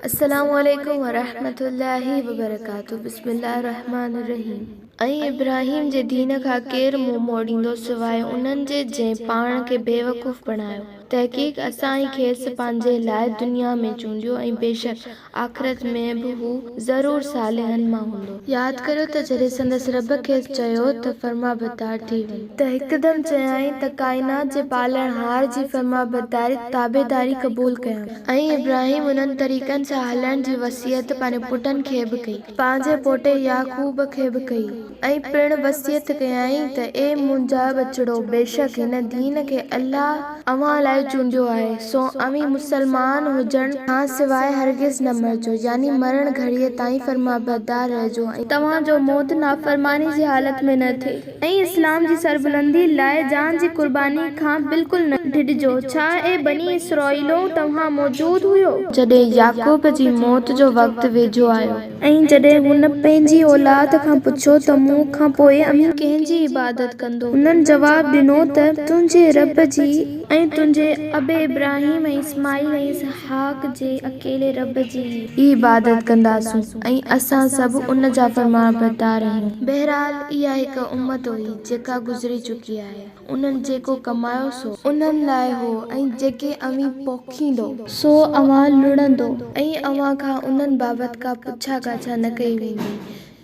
السلام عليڪم ورحمة الله وبرڪاته بسم الله الرحمٰن الرحيم. ۽ ابراهيم جي دين کان ڪير منهن موڙيندو سواء انهن جي جنهن پاڻ کي بيوقوف بڻايو. تحقيق اسان ئي کيس پنهنجي لاء دنيا ۾ چونڊيو ۽ بيشڪ آخرت ۾ به هو ضرور صالحن مان هوندو. ياد ڪريو ته جڏهن سندس رب کيس چيو ته فرمانبردار ٿي وڃ. ته هڪدم چيائين ته ڪائنات جي پالڻهار جي فرمانبرداري، تابعداري، قبول ڪيان. ۽ ابراهيم انهن طريقن سان هلڻ جي وصيت پنهنجي پٽن کي به ڪئي. پنهنجي پوٽي يعقوب کي به ڪئي. ۽ پڻ وصيت ڪيائين ته اي منهنجا ٻچڙو! بيشڪ هن دين کي الله اوهان لاء چونڊيو آهي، سو اوهين مسلمان هجڻ کان سواء هرگز نه مرجو، يعني مرڻ گهڙيء تائين فرمانبردار رهجو ۽. توهان جو موت نافرماني جي حالت ۾ نه ٿئي. ۽ اسلام جي سربلندي لاء جان جي قرباني کان بلڪل نه ڊڄجو. ڇا اي بني اسرائيلؤ توهان موجود هيو؟ جڏهن يعقوب جي موت جو وقت ويجهو آيو. ۽ جڏهن هن پنهنجي اولاد کان پڇيو ته مون کان پوء اوهين ڪنهن جي عبادت ڪندو؟ انهن جواب ڏنو ته تنهنجي رب جي. ۽ تنهنجي ابي ابراهيم ۽ اسماعيل ۽ اسحاق جي اڪيلي رب جي ئي عبادت ڪنداسون ۽ اسان سڀ ان جا فرمانبردار آهيون. بهرحال اها هڪ امت هئي جيڪا گذري چڪي آهي، انهن جيڪو ڪمايو سو. انهن لاء هو ۽ جيڪي اوهين پوکيندو. سو اوهان لڻندو. ۽ اوهان کان انهن بابت ڪا پڇا ڳاڇا نه ڪئي ويندي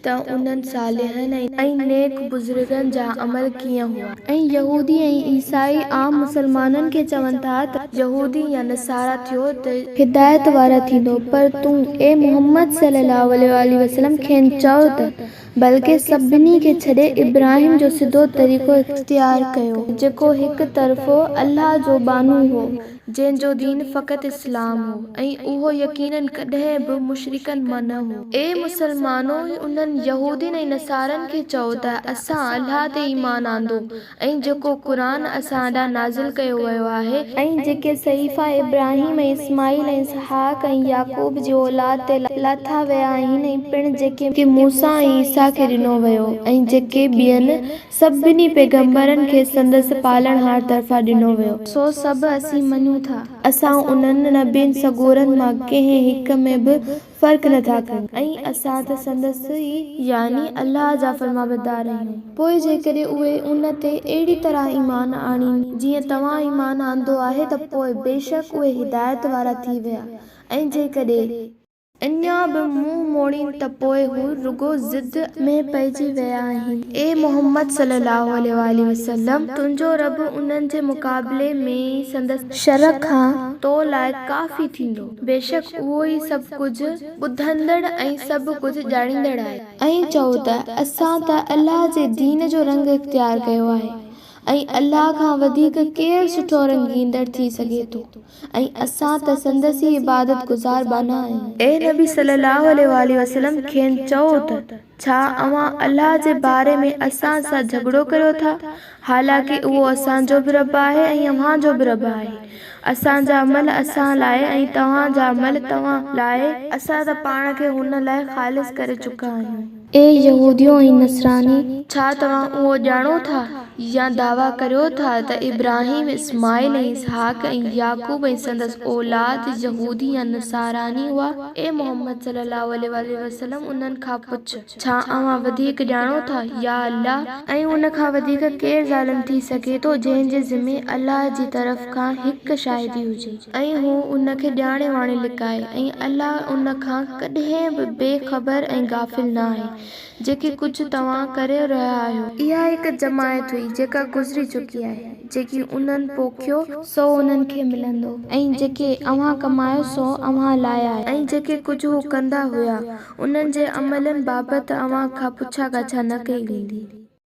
ته انهن صالحن ۽. نيڪ بزرگن جا عمل ڪيئن هئا. ۽ يهودي ۽ عيسائي عام مسلمانن کي چون ٿا ته. يهودي يا نصارا ٿيو ته. هدايت وارا ٿيندو، پر تون، اي محمد صلي الله عليه واٰله وسلم، کين چئو ته، بلڪه سڀني کي ڇڏي ابراهيم جو سڌو طريقو اختيار ڪيو، جيڪو هڪ طرفو الله جو ٻانهو هو، جنهن جو دين فقط اسلام هو ۽ اهو يقيناً ڪڏهن به مشرڪن مان نه هو. اي مسلمانو! انهن يهودين ۽ نصارن کي چئو ته اسان الله تي ايمان آندو ۽ جيڪو قرآن اسان ڏانهن نازل ڪيو ويو آهي، ۽ جيڪي صحيفا ابراهيم ۽ اسماعيل ۽ اسحاق ۽ يعقوب جي اولاد تي لاٿا ويا آهن ۽ پڻ جيڪي موسيٰ ۽ عيسيٰ کي ڏنو ويو ۽ جيڪي ٻين سڀني پيغمبرن کي سندس پالڻهار طرفان ڏنو ويو. سو سڀ اسين مڃون ٿا. اسان انهن نبين سڳورن مان ڪنهن هڪ ۾ به فرق نه ٿا ڪريون ۽ اسان ته سندس ئي، يعني الله جا، فرمانبردار آهيون. پوء جيڪڏهن اهي ان تي اهڙي طرح ايمان آڻين جيئن توهان ايمان آندو آهي ته پوء بيشڪ اهي هدايت وارا ٿي ويا ۽ جيڪڏهن. اڃا به منهن موڙين ته پوء هو رڳو ضد. ۾ پئجي ويا آهن. اي محمد صلّي اللّٰه عليه واٰله وسلّم! تنهنجو رب انهن جي مقابلي ۾ ئي سندس شر کان تو لاء ڪافي ٿيندو. بيشڪ اهو ئي سڀ ڪجهه ٻڌندڙ ۽ سڀ ڪجهه ڄاڻيندڙ آهي. ۽ چئو ته اسان ته الله جي دين جو رنگ اختيار ڪيو آهي ۽ الله کان وڌيڪ ڪير سٺو رنگيندڙ ٿي سگهي ٿو؟ ۽ اسان ته سندس ئي عبادت گذار ٻانها آهيون. اي نبي صلّي اللّٰه عليه واٰله وسلّم! کين چئو ته، ڇا اوهان الله جي باري ۾ اسان سان جهڳڙو ڪريو ٿا؟ حالانڪه اهو اسان جو به رب آهي ۽ اوهان جو به رب آهي. اسان جا عمل اسان لاء ۽ توهان جا عمل توهان لاء، اسان ته پاڻ کي هن لاء خالص ڪري چڪا آهيون. اي يهوديو ۽ نصراني! ڇا توهان اهو ڄاڻو ٿا يا دعويٰ ڪريو ٿا ته ابراهيم، اسماعيل ۽ اسحاق ۽ يعقوب ۽ سندس اولاد يهودي يا نصاراني هئا؟ اي محمد صلّي اللّٰه عليه واٰله وسلّم! انهن کان پڇ، ڇا اوهان وڌيڪ ڄاڻو ٿا يا الله؟ ۽ ان کان وڌيڪ ڪير ظالم ٿي سگهي ٿو جنهن جي ذمي الله جي طرف کان هڪ شاهدي هجي؟ ۽ هو ان کي ڄاڻي واڻي لڪائي ۽ الله ان کان ڪڏهن به بي خبر ۽ غافل نه آهي جيڪي ڪجهه توهان ڪري رهيا آهيو. اها هڪ جماعت هئي جيڪا گذري چڪي آهي، جيڪي انهن پوکيو، سو انهن کي ملندو ۽ جيڪي اوهان ڪمايو سو اوهان لاء آهي. ۽ جيڪي ڪجهه هو ڪندا هيا، انهن جي عملن بابت اوهان کان پڇا ڳاڇا نه ڪئي ويندي.